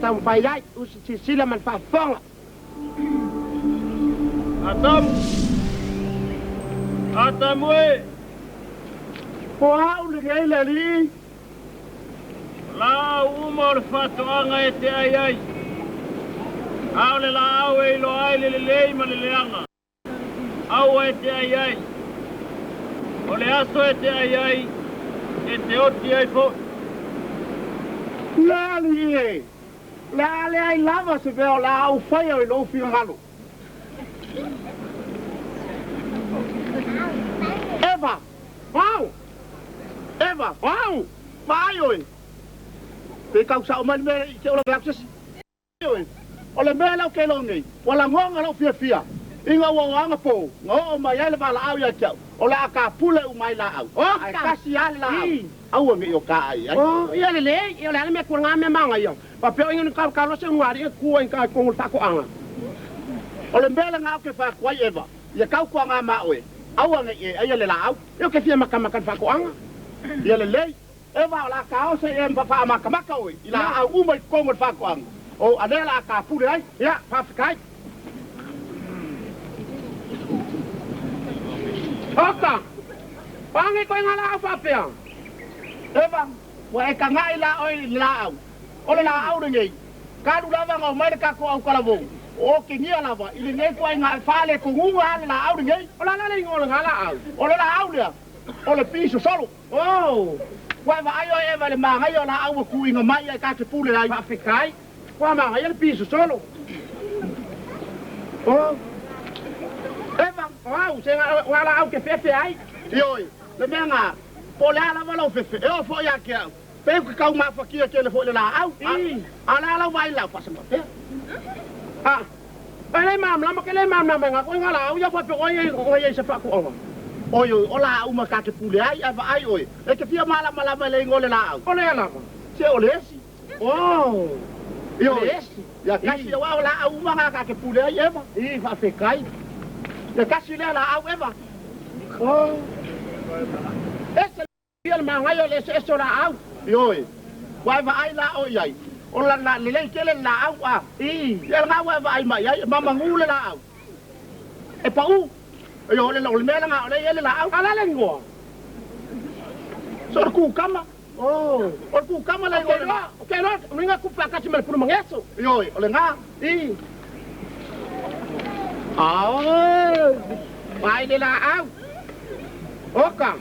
taumafai ai, usi silasila ma le faafofoga. Atamu! Atamu e! O au lenei le alii. O laau uma o le faatoaga e te ai ai, a o le laau e iloa ai le lelei ma le leaga, aua e te ai ai. O le aso e te ai ai, e te oti ai foi. Le alii e! Le a leai lava se mea o le a ou faia i lou finagalo. Eva! Au! Eva! Au! Vaai oe! Pe tau sao mai le mea i te ola atu se isi. Ioe, o le mea lea ou te iloa nei, ua lagona lou fiafia ina ua oo anapo na oo mai ai le valaau ia te au, o le a tapule uma ai laau, ae tasi lava le laau, aua ne i o ta ai i ai. Oh, ia lelei, ia o le a le mea tulaga mea magaia, faapea o inga ni kalokalo se unualii e kua i totonu o le faatoaga. O le mea lena ou te fai atu ai, Eva, ia tautuana ma oe, aua ne i e aia le laau. Ia ou te fia matamata i le faatoaga. Ia lelei. Eva, o le a taosa i e ma faamatamata oe i laau uma i totonu o le faatoaga, o a lea o le a tapule ai. Ia, faafetai. Oka! O a nei koe ngā laau faapea? Eva, ua e tagai la oe i le laau. O le laau lenei, talu lava ona omai le tatou autalavou, o otegia lava i lenei ituaiga e faaletonuga lava le laau lenei. O le a la le igoa o lena laau? O le laau lea, o le pisosolo. Oh! Ua e vaai oe Eva i le manaia o laau ua tuuina mai ai ta te pule ai. Faafetai. Ua manaia le piso solo. Oh! Eva! O au, se nga laau ke fefe ai. Ioe, le mea na, po o le a lava lau fefe, e oo foi ia te au, pe ou te tau mafatia tele foi i le laau, a o le a lau vaai i le laau faasama pea. A, e le malamalama ke le malamalama i nga koe nga laau ia faapea oe nga iai se faatoaga. Oi oi, o laau uma ta te pule ai, ae vaai oe, e te fia malamalama i le igoa o le laau. O lea lava. Se o le esi. Oh, Ioe, le esi. Ia tasi, aua o laau uma nga ta te pule ai, Eva. I, faafetai. Ia tasi lea laau, Eva. Oh. Ese Ia le manaia o le eseese o laau. Ioe, ua e vaai la oe i ai, o la la lelei tele le laau a. I. Ia lena ua e vaai mai ai, e mamagu le laau. E pau. Ioe, o le o le mea lena o lea e i ai le laau. A o le a le igoa? So o le kukama. Oh. O le kukama le igoa o le laau. Ou te iloa, o le uiga tupu faatasi ma le pulumageso. Ioe, o lena. I. Oh. Vaai le laau. Oka.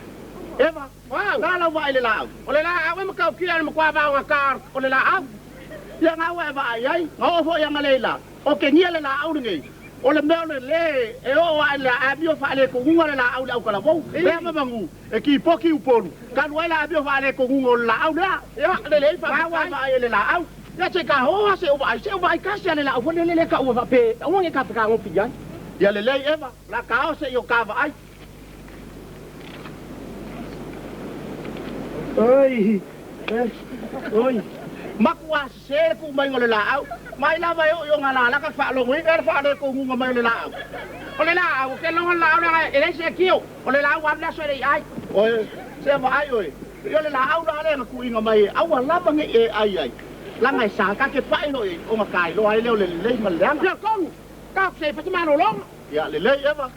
Eva, Wow. na lau vaai i le laau. O le laau e matautia o le matua vaogata o le laau. Ia nga ua e vaai ai, na oo foi analeila, o kegia le laau lenei. O le mea o le lē e oo ae le amio faalekoguga le laau i le autalavou. Lea mamagu, e kipoki Upolu, talu ai le amio faalekoguga o le laau lea. Ia, lelei Nga ua e faafetai. vaai ai le laau. Ia se ka hoa se o vaai, se o vaai kasi a le laau foi lele le ka ua faape, aua ne i ka fekagofi ai. Ia lelei Eva, la kao se i o ka vaai. Oi, oi. Matua sese le tuu maiga o le laau. Mai lava e oo i ona lalaka faalogoina le faalekoguga mai o le laau. O le laau, o ke logo le laau leaga e leai se akio. O le laau alu le aso e le i ai. Oe, se vaai oe, i o le laau la lea na tuuina mai e aua lava ne i e ai ai. Laga e sa ta te pai loa i ai, ona ka iloa ai lea o le lelei ma le leaga. Ia tonu, tatou se i fai se malologa. Ia lelei Eva.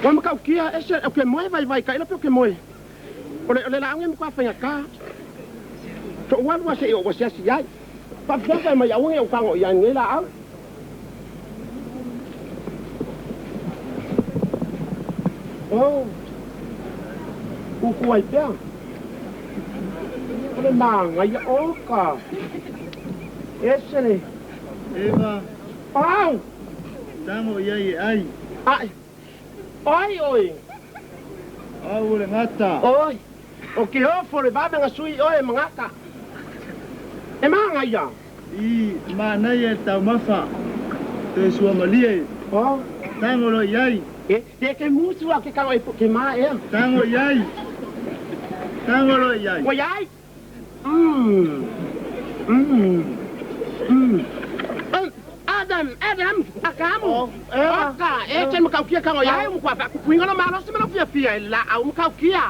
Ua matautia ese o ke moe vaivai taila pe o ke moe. O le o le laau e matua faigata. So'u alu lava seia ou asiasi ai. Faapefea fai mai aua ne i ou tago i ai i lenei laau. Oh, tutu ai pea. O le manaia, oka. Ese le. Eva. Au! Tago i ai e ai. Ai. Oi, oi. Au o le gata. Oi. O ke ofo le vave na sui oe magata. E manaia. I manaia le taumafa. Toe suamalie. Oh. Tago loa i ai. E, te ke musu a ke kalo e ke ma ea. Tago i ai. Tago loa i ai. Ua iai. Mm. Mm. Mm. Adam, Adam, Akamu. Oka, e te matautia kago iai o matua faapuipuiga lou malosi ma lou fiafia i le laau matautia.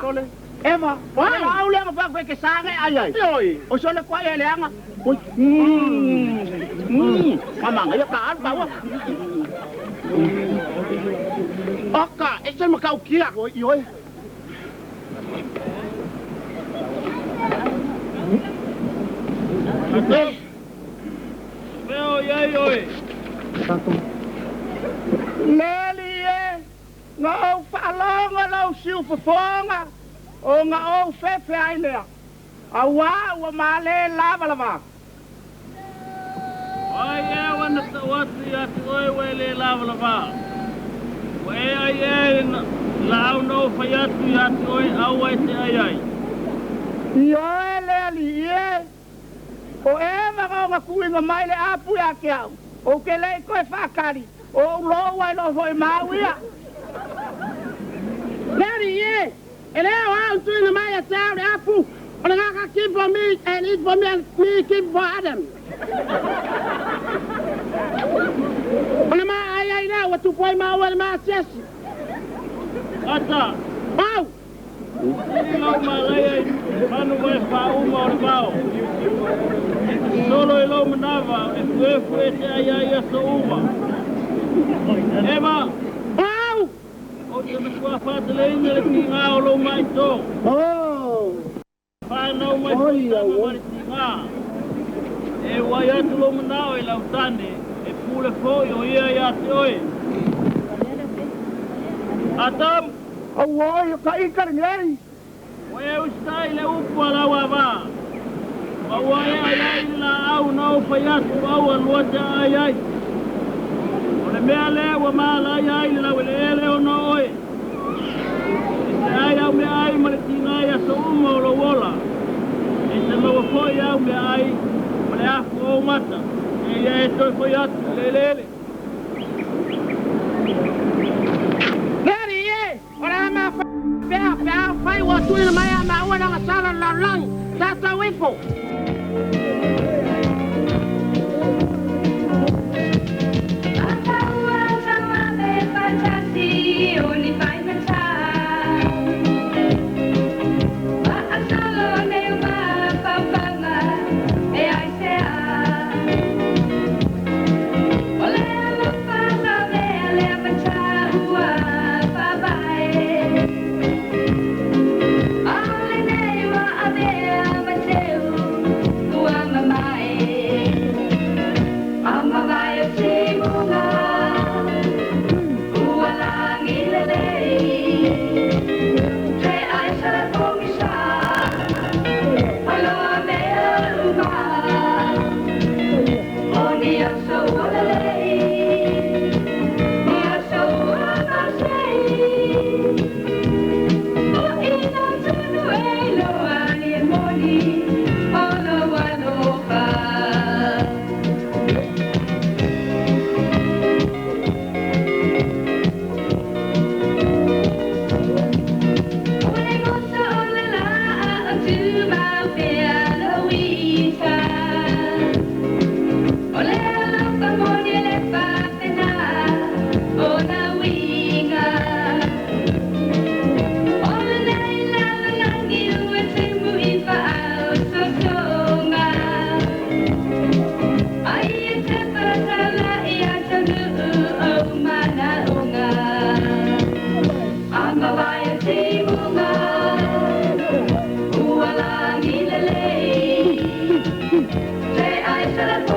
Eva, o le laau lea na fai ke sa ngai ai ai. Oi. O so le kwa e le anga. Oi. Mama ngai ka alu ka wa. Oka, e se matautia. Oi, oi. Mea o iai oe. Leli e, nga ou whaalonga lau siu fafonga, o nga ou fefe ai lea. Aua ua male lava lava. Ai e wana tau atu ia te oe ua e le lava lava. Ua e ai e laau na ou fai atu ia te oe aua e te ai ai. I oe le ali e, o e waka o kuinga mai le apu ia ke au. O ke lei koe whakari, o ulo ai lo foi mau ia. Leli e, e leo au tuinga mai a te au le apu. O le ngaka keep for me and eat for me and me keep for Adam. O le maa ai ai lea, ua tupu ai maua le maa siasi. Ata, Au! I lau malai ai manu mai whauma o le vao. E te solo i lau manawa o le fuefu e te ai ai aso uma. Eva, Au! o te matua whātaleina le ki ngā o lau mai tō. Oh! Whānau mai Oi, tama au. mari ti ngā. E wai atu lau manao e lau tane, e pule foi o ia ia te oe. Atam, Au oi, ka ika ngei. o e ustai le upu a lau ava. Ma ua e ai ai le la au na o fai atu au a lua te ai ai. O le mea lea ua malai ai le lau ele ele o no oe. E te ai au mea ai ma le tinga i aso uma o lou ola. E te maua foi au mea ai ma le afu o mata. E ia e toe foi atu le ele ele. Leli e, o le ama pea pea fai ua tuina mai a maua na sala lalolagi. Tātou ifo. Ai